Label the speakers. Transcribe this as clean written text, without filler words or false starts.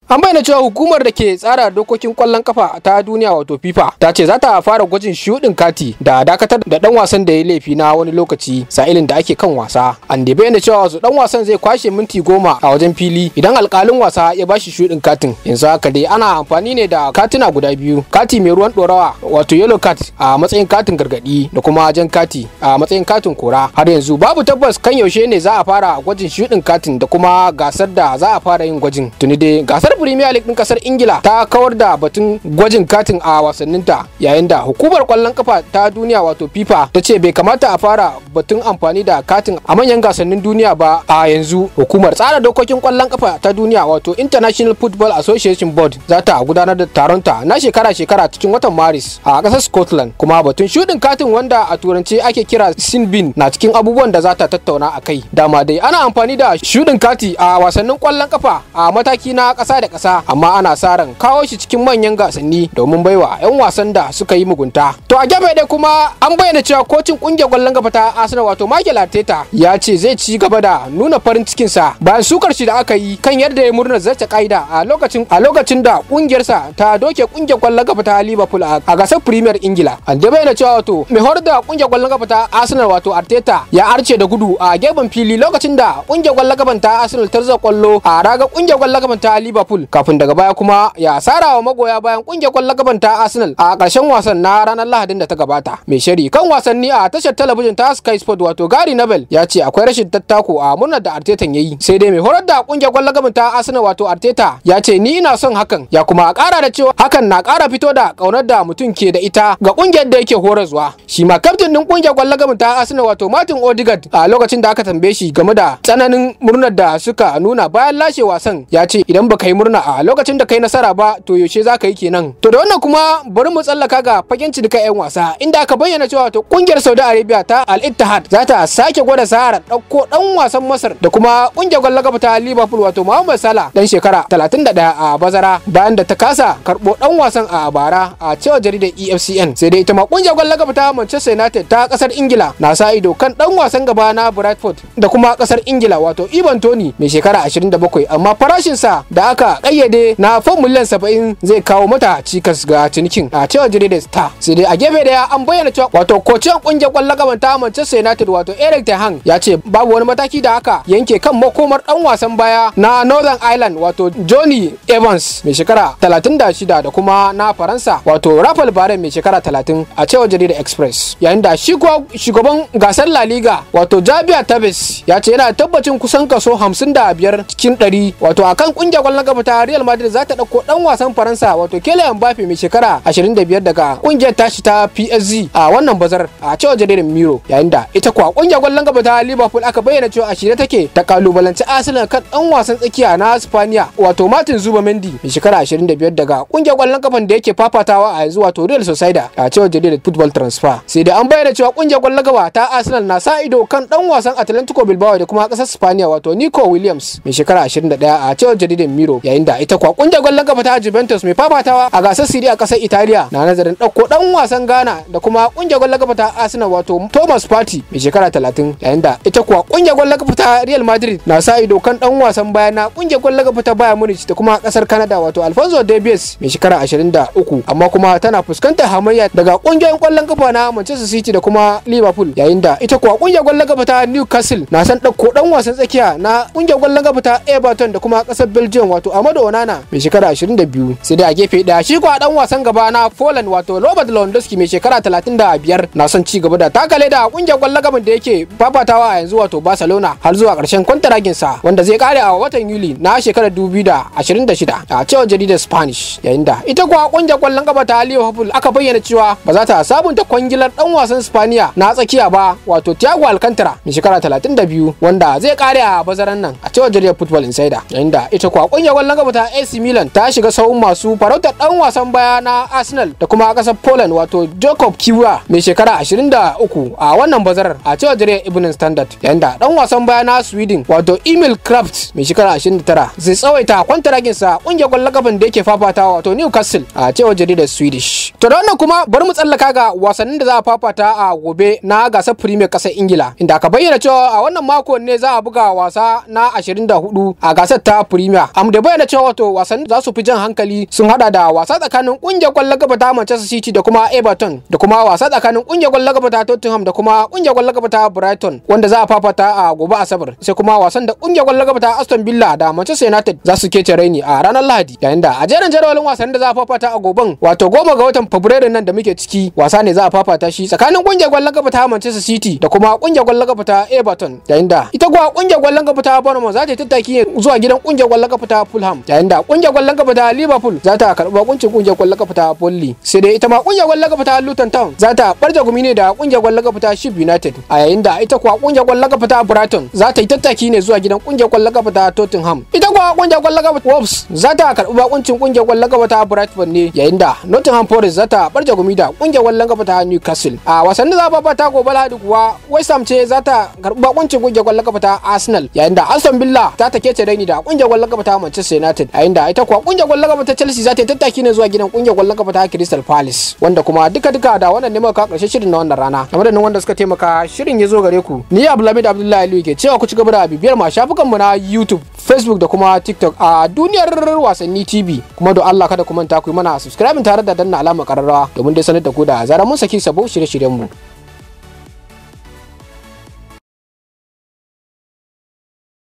Speaker 1: An bayyana cewa hukumar da ke tsara dokokin kwallon kafa ta duniya wato FIFA ta ce za ta fara gwajin shuɗin kati da dakatar da dan wasan da ya laifi na wani lokaci sa'ilin da ake kan wasa. An da bayyana cewa wasu dan wasan zai kwashe minti 10 a wajen fili idan alkalin wasa ya bashi shuɗin katin. Yanzu haka dai ana amfani ne da katina guda biyu, kati mai ruwan ɗorawa wato yellow card a matsayin katin gargaɗi da kuma jan kati a matsayin katin kora. Har yanzu babu tabbas kan yaushe ne za a fara gwajin shuɗin katin da kuma gasar da za a fara yin gwajin. Tuni dai gasar Premier League din kasar Ingila ta kawar da batun gwajin katin a wasanninta, yayin da hukumar kwallon kafa ta duniya wato FIFA ta ce bai kamata a fara batun amfani da katin a manyan gasannin duniya ba a yanzu. Hukumar tsara dokokin kwallon kafa ta duniya wato International Football Association Board za ta gudanar da taronta na shekara-shekara cikin watan Maris a kasar Scotland, kuma batun shudin katin wanda a turanci ake kira sin bin na cikin abubuwan da za ta tattauna a kai. Dama dai ana amfani da shudin kati a wasannin kwallon kafa a mataki na kasa da kasa, amma ana sa ran kawo shi cikin manyan gasanni domin baiwa 'yan wasan da suka yi mugunta. To a gefe ɗaya kuma an bayyana cewa kocin kungiyar kwallon kafa ta Arsenal wato Mikel Arteta ya ce zai ci gaba da nuna farin cikinsa bayan sukar shi da aka yi kan yadda ya murnar zarce ka'ida a lokacin da kungiyarsa ta doke kungiyar kwallon kafa ta Liverpool a gasar Premier Ingila. An da bayyana cewa wato mai horar da kungiyar kwallon kafa ta Arsenal wato Arteta ya arce da gudu a gefen fili lokacin da kungiyar kwallon kafa ta Arsenal ta zarce kwallo a raga kungiyar kwallon kafa ta Liverpool, kafin daga baya kuma ya sara wa magoya bayan kungiyar kwallon kafan ta Arsenal a ƙarshen wasan na ranar Lahadin da ta gabata. Mai shari kan wasanni a tashar talabijin ta Sky Sport wato Gary Neville ya ce akwai rashin tattako a murnar da Arteta ya yi. Sai dai mai horar da kungiyar kwallon kafan ta Arsenal wato Arteta ya ce ni ina son hakan, ya kuma ƙara da cewa hakan na ƙara fito da ƙaunar da mutum ke da ita ga kungiyar da yake horarwa. Shi ma kaftin din kungiyar kwallon kafan ta Arsenal wato Martin Odegaard a lokacin da aka tambaye shi game da tsananin murnar da suka nuna bayan lashe wasan ya ce idan baka yi murna a lokacin da kai nasara ba to yaushe za ka yi kenan. To da wannan kuma bari mu tsallaka ga fagen cinika 'yan wasa, inda aka bayyana cewa to kungiyar Saudi Arabia ta Al Ittihad za ta sake gwada sahara ɗauko ɗan wasan Masar da kuma kungiyar kwallon kafa ta Liverpool wato Mohamed Salah dan shekara 31 a bazara bayan da ta kasa karɓo ɗan wasan a bara a cewar jaridar EFCN. Sai dai ita ma kungiyar kwallon kafa ta Manchester United ta kasar Ingila na sa ido kan ɗan wasan gaba na Bradford da kuma kasar Ingila wato Ivan Toney mai shekara 27, amma farashinsa da aka kayyade na fam miliyan 70 zai kawo mata cikas ga cinikin a cewar jaridar Star. Sai dai a gefe daya an bayyana cewa wato kocin kungiyar kwallon kafa ta Manchester United wato Erik ten Hag ya ce babu wani mataki da aka yanke kan makomar dan wasan baya na Northern Ireland wato Johnny Evans mai shekara 36 da kuma na Faransa wato Rafael Varane mai shekara 30 a cewar jaridar Express. Yayin da shi kuwa shugaban gasar La Liga wato Javier Tebas ya ce yana tabbacin kusan kaso 55 cikin 100 wato akan kungiyar kwallon kafa ta Real Madrid za ta ɗauko ɗan wasan Faransa wato Kylian Mbappe mai shekara 25 daga kungiyar tashi ta PSG a wannan bazar a cewar jaridar Miro. Yayin da ita kuwa kungiyar kwallon kafa ta Liverpool aka bayyana cewa a shirye take ta kalubalanci Arsenal kan ɗan wasan tsakiya na Spaniya wato Martin Zubimendi mai shekara 25 daga kungiyar kwallon kafan da yake fafatawa a yanzu wato Real Sociedad a cewar jaridar Football Transfer. Sai dai an bayyana cewa kungiyar kwallon kafa ta Arsenal na sa ido kan ɗan wasan Atlantico Bilbao da kuma ƙasar Spaniya wato Nico Williams mai shekara 21 a cewar jaridar Miro. Yayin da ita kuwa kungiyar kwallon kafa ta Juventus mai fafatawa a gasar Serie A kasar Italiya na nazarin ɗauko ɗan wasan Ghana da kuma kungiyar kwallon kafa ta Arsenal wato Thomas Partey mai shekara 30. Yayin da ita kuwa kungiyar kwallon kafa ta Real Madrid na sa ido kan ɗan wasan baya na kungiyar kwallon kafa ta Bayern Munich da kuma kasar Canada wato Alfonso Davies mai shekara 23, amma kuma tana fuskantar hamayya daga kungiyoyin kwallon kafa na Manchester City da kuma Liverpool. Yayin da ita kuwa kungiyar kwallon kafa ta Newcastle na san ɗauko ɗan wasan tsakiya na kungiyar kwallon kafa ta Everton da kuma kasar Belgium wato Amadu Onana mai shekara 22. Sai dai a gefe daya shi kuwa dan wasan gaba na Poland wato Robert Lewandowski mai shekara 35 na son ci gaba da takale da kungiyar kwallon gaban da yake fafatawa a yanzu wato Barcelona har zuwa karshen kwantaragin sa wanda zai kare a watan Yuli na shekarar 2026 a cewar jaridar Spanish. Yayin da ita kuwa kungiyar kwallon gaba ta Liverpool aka bayyana cewa ba za ta sabunta kwangilar dan wasan Spaniya na tsakiya ba wato Thiago Alcantara mai shekara 32 wanda zai kare a bazaran nan a cewar jaridar Football Insider. Yayin da ita kuwa kungiyar kwallon gaba ta AC Milan ta shiga sahun masu farautar dan wasan baya na Arsenal da kuma kasar Poland wato Jacob Kiwa mai shekara 23 a wannan bazarar a cewar jaridar Evening Standard. Yayin da dan wasan baya na Sweden wato Emil Kraft mai shekara 29 zai tsawaita kwantaragin sa kungiyar kwallon kafan da yake fafatawa wato Newcastle a cewar jaridar Swedish. To da wannan kuma bari mu tsallaka ga wasannin da za a fafata a gobe na gasar Premier kasar Ingila, inda aka bayyana cewa a wannan mako ne za a buga wasa na 24 a gasar ta Premier. Am da bayyana bayyana cewa wato wasannin za su fi jan hankali sun hada da wasa tsakanin kungiyar kwallon kafa ta Manchester City da kuma Everton, da kuma wasa tsakanin kungiyar kwallon kafa ta Tottenham da kuma kungiyar kwallon kafa ta Brighton wanda za a fafata a gobe Asabar, sai kuma wasan da kungiyar kwallon kafa ta Aston Villa da Manchester United za su kece raini a ranar Lahadi. Yayin da a jerin jadawalin wasannin da za a fafata a goben, wato 10 ga watan Fabrairu nan da muke ciki, wasa ne za a fafata shi tsakanin kungiyar kwallon kafa ta Manchester City da kuma kungiyar kwallon kafa ta Everton. Yayin da ita kuwa kungiyar kwallon kafa ta Bournemouth za ta yi tattaki ne zuwa gidan kungiyar kwallon kafa ta Fulham, yayin da kungiyar kwallon kafa ta Liverpool za ta karɓi bakuncin kungiyar kwallon kafa ta Burnley. Sai dai ita ma kungiyar kwallon kafa ta Luton Town za ta barja gumi ne da kungiyar kwallon kafa ta Sheffield United, a yayin da ita kuwa kungiyar kwallon kafa ta Brighton za ta yi tattaki ne zuwa gidan kungiyar kwallon kafa ta Tottenham. Ita kuwa kungiyar kwallon kafa Wolves za ta karɓi bakuncin kungiyar kwallon kafa ta Brentford ne, yayin da Nottingham Forest za ta barja gumi da kungiyar kwallon kafa ta Newcastle. A wasannin za a fafata gobe Lahadi kuwa, West Ham ce za ta karɓi bakuncin kungiyar kwallon kafa ta Arsenal, yayin da Aston Villa za ta kece raini da kungiyar kwallon kafa ta Manchester United, yayin da ita kuwa kungiyar kwallon kafa ta Chelsea za ta yi tattaki ne zuwa gidan kungiyar kwallon kafa ta Crystal Palace. Wanda kuma duka duka da wannan ne muka kawo karshen shirin na wannan rana. A madadin wanda suka taimaka shirin ya zo gare ku, ni Abdulhamid Abdullahi Aliyu ke cewa ku ci gaba da bibiyar ma shafukan mu na YouTube, Facebook da kuma TikTok a Duniyar Wasanni TV. Kuma don Allah kada ku manta ku yi mana subscribe tare da danna alamar kararrawa domin dai sanar da ku da zarar mun saki sabon shirye-shiryen mu.